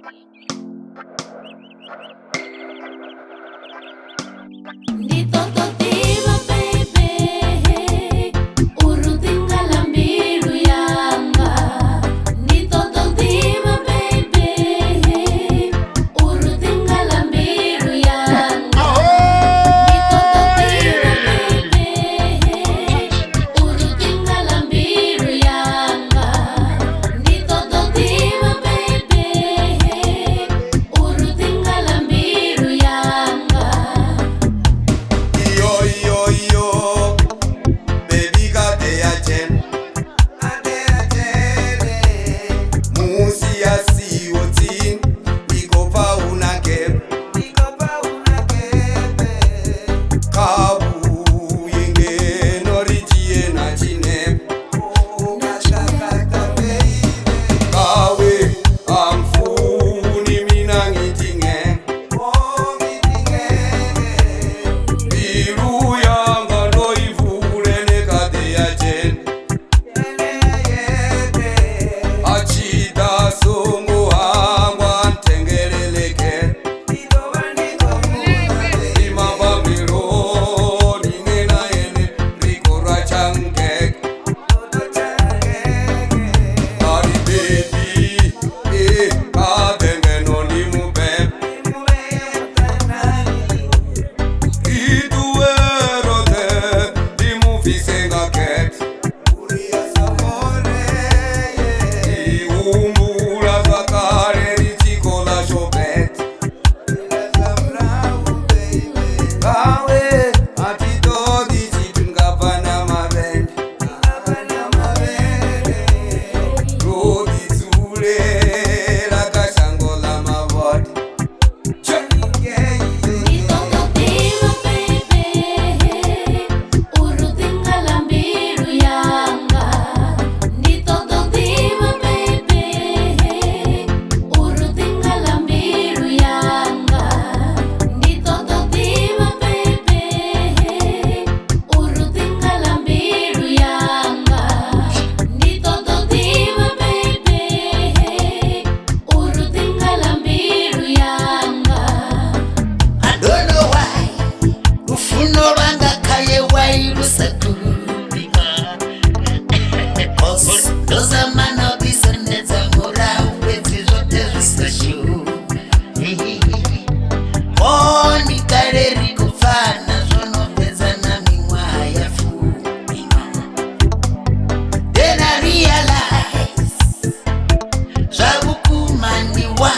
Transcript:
Ndi ṱoḓa u ḓivha baby uri u ḓi nga ḽa mbilu yanga. Ndi ṱoḓa u ḓivha baby uri u ḓi nga ḽa mbilu yanga. Ndi ṱoḓa u ḓivha baby uri u ḓi nga ḽa mbilu yanga. Ndi ṱoḓa u ḓivha baby uri u ḓi nga ḽa mbilu yanga. Yo yo yo, baby got the agent. Musi ya sioti, ikopa una gap. Kabu yenge noritie na chine. Kawe amfuni mina ngithi Mbilu yanga loyivule nekade ya Achida songo hangwa ntengeleleke Imabamiro ningena yene rikora chankek Ari baby eh kadenge no nimube Ituerote dimufisenga ket Iumbula zvakare richikola shobet Kawe hatitodi chitingapana marende Roditsule rakashango la mavoti Ndi ṱoḓa u ḓivha baby uri u ḓi nga ḽa mbilu yanga. Ndi ṱoḓa u ḓivha baby uri u ḓi nga ḽa mbilu yanga. Ndi ṱoḓa u ḓivha baby uri u ḓi nga ḽa mbilu yanga. Ndi ṱoḓa u ḓivha baby uri u ḓi nga ḽa mbilu yanga. I don't know why lufuno lwanga khaye why lu sa gumi. 'Cause ndo zama na u ḓisendedza murahu fhedzi zwoṱhe zwi sa shumi. Oh, ndi kale ri khou pfana zwo no fhedza na miṅwaha ya fumi. Then I realize zwa vhukuma ndi wa